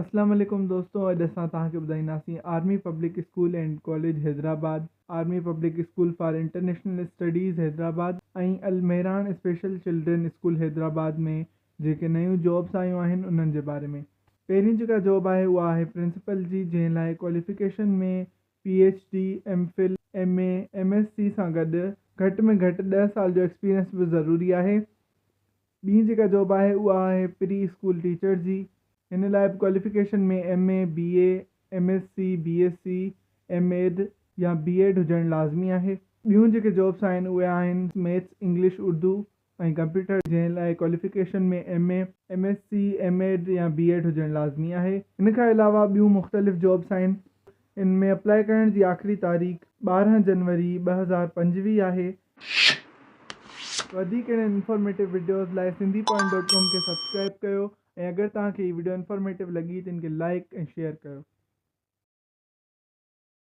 اسلام عليڪم دوستو اڄ اسان توهان کي ٻڌائينداسين army public school and college Hyderabad, army public school for international studies Hyderabad ۽ Al Mehran special children school Hyderabad ۾ جيڪي نيون جابس آيون آهن انهن جي باري ۾. پهرين جيڪا جاب آهي اها آهي پرنسپل جي جنهن لاء qualification ۾ P H D, M Phil, M A, M S C سان گڏ گهٽ ۾ گهٽ ڏهه سال جو ايڪسپيرينس به ضروري آهي. ٻي جيڪا جاب آهي اها آهي پري اسڪول ٽيچر جي هن لاء به qualification ۾ M A, B A, M S C, B S C, M Ed يا بي ايڊ هجڻ لازمي آهي. ٻيون جيڪي جابس آهن اهي آهن ميٿس، انگلش، اردو ۽ ڪمپيوٽر جنهن لاء qualification ۾ M A, M S C, M Ed يا بي ايڊ هجڻ لازمي آهي. ان کان علاوه ٻيون مختلف جابس آهن ان ۾ اپلائي ڪرڻ جي آخري تاريخ 12 جنوري 2025 آهي. وڌيڪ اهڙن انفارميٽو وڊيوز لاء سنڌي پوائنٽ ڊاٽ ڪام کي سبسڪرائب ڪيو ۽ اگر توهان کي هي وڊيو انفارميٽو لڳي ته ان کي لائيڪ ۽ شيئر ڪيو.